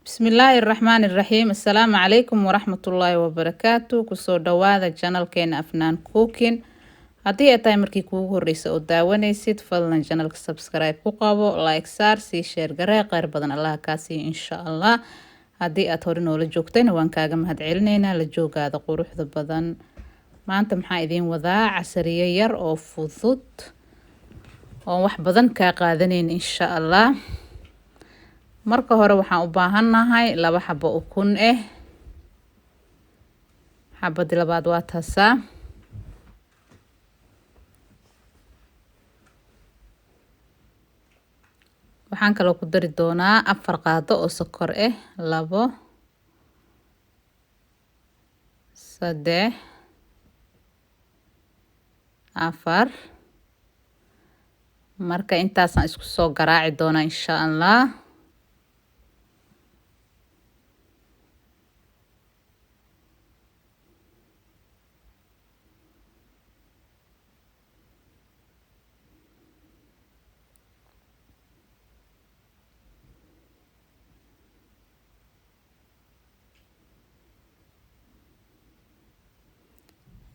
Bismillaahi raxmaani raxiim. Assalaamu calaykum waraxmatullaahi wabarakaatu. Kusoo dhawaada channelkeena Afnaan Cooking. Haddii ay tahay markii kuugu horreysay oo daawanaysid, fadlan channelka subscribe ku qabo, like saar, sii share garee. Kheyr badan Allaha kaa siiyo, insha Allah. Haddii aad hore noola joogtayna, waan kaaga mahadcelinaynaa la joogaada quruxda badan. Maanta maxaa idiin wadaa? Casariyo yar oo fudud oon wax badan kaa qaadanayn, insha Allah. Marka hore waxaan u baahannahay 2 xabo ukun ah. Xabadii labaad waa taasaa. Waxaan kaloo ku dari doonaa 4 qaado oo sokor ah: 2, 3, 4. Marka intaasaan isku soo garaaci doonaa, insha Allah.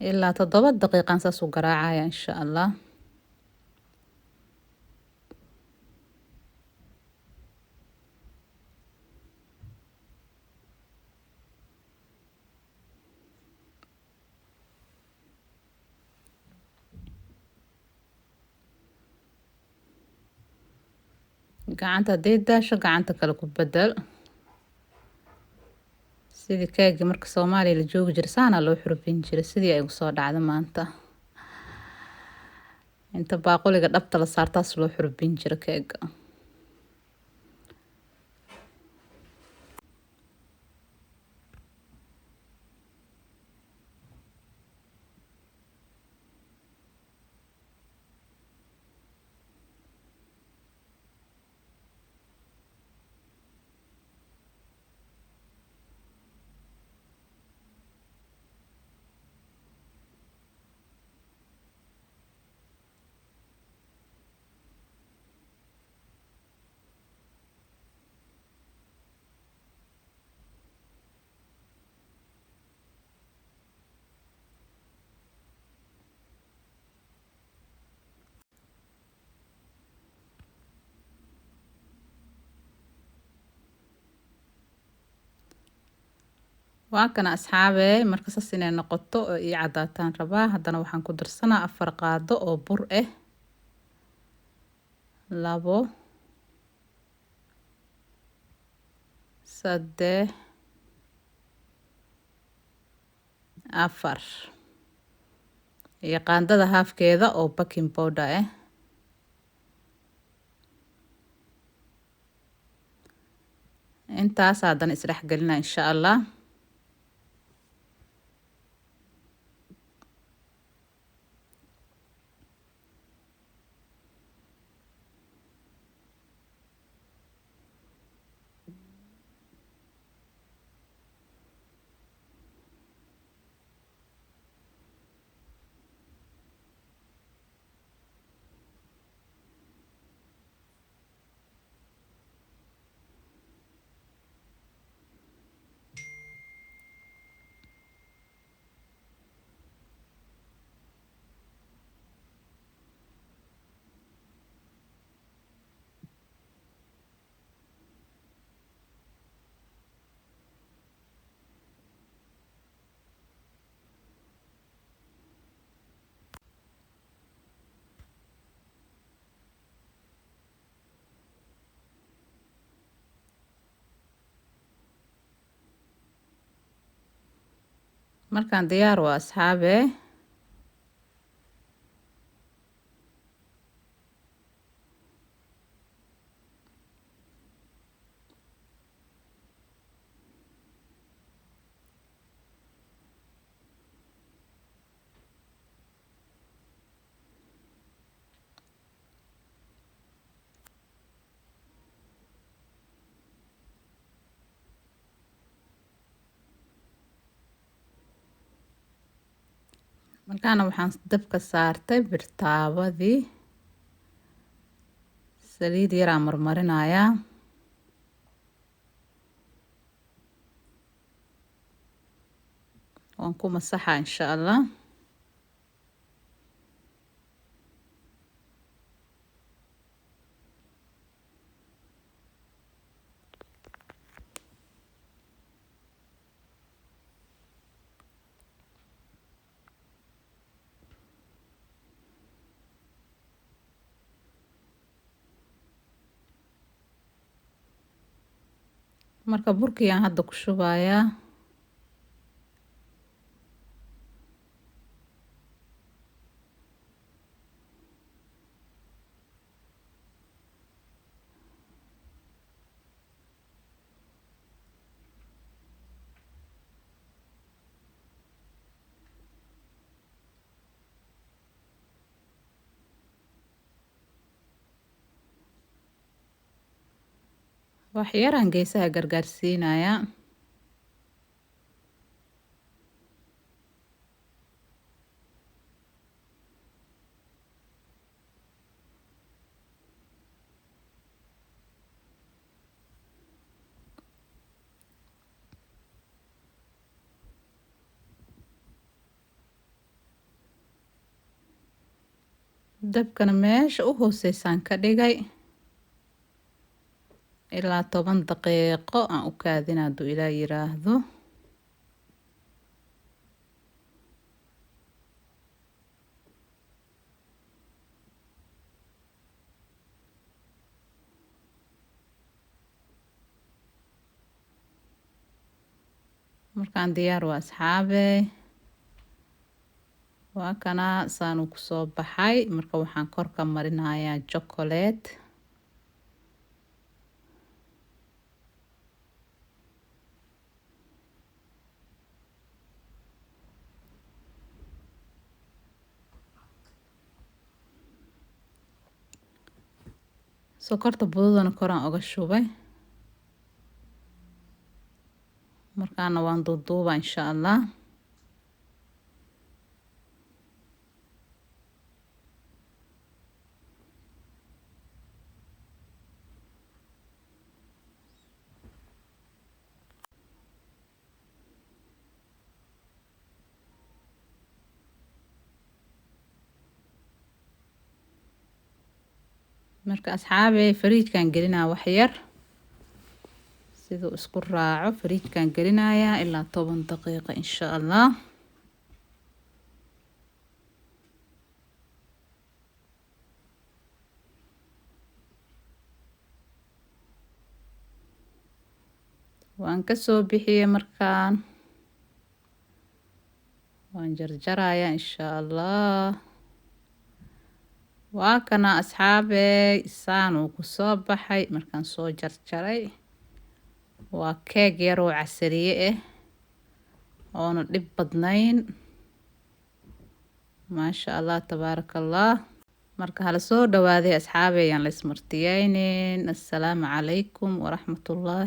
Ilaa 7 daqiiqan saas u garaacaya, insha Allah. Gacanta hadday daasho, gacanta kale ku bedel. Sidii keegi marka Soomaaliya la joogi jiray saana loo xurubin jiray, sidii ay ugu soo dhacda maanta. Inta baaquliga dhabta la saartaas loo xurubin jira keega. Waa kana, asxaabe. Marka saas inay noqoto oo ii cadaataan rabaa. Haddana waxaan ku darsanaa 4 qaado oo bur ah: 2, 3, 4 iyo qaandada haafkeeda oo baking powder ah. Intaas haddana isdhex gelina, insha Allah. Markaan diyaar waa, asxaabe. Markaana waxaan dabka saartay birtaabadii, saliid yaraa marmarinayaa. Waan ku masaxa, insha Allah. Marka burkiyaan hadda ku shubayaa. Wax yaraan geesaha gargaarsiinayaa. Dabkana meesha u hooseysaan ka dhigay. Ilaa 10 daqiiqo aan u kaadina, hadduu Ilaa yiraahdo. Markaan diyaar waa, asxaabe. Waa kana, saanuu kusoo baxay. Marka waxaan kor ka marinayaa chocolate. Sokorta budadana koraan oga shubay. Markaana waan duuduuba, insha Allah. Marka asxaabey, fariijkan gelinaa wax yar siduu isku raaco. Fariijkan gelinayaa ilaa 10 daqiiqo, insha Allah. Waan kasoo bixiyey. Markaan waan jarjarayaa, insha Allah. Waa kana, asxaabey, saanuu kusoo baxay markaan soo jarjaray. Waa keeg yaroo casariye ah oona dhib badnayn. Maasha Allah, tabaaraka Allah. Marka hala soo dhawaaday, asxaabey, ayaan la ismartiyeynin. Assalaamu calaykum waraxmatullaahi.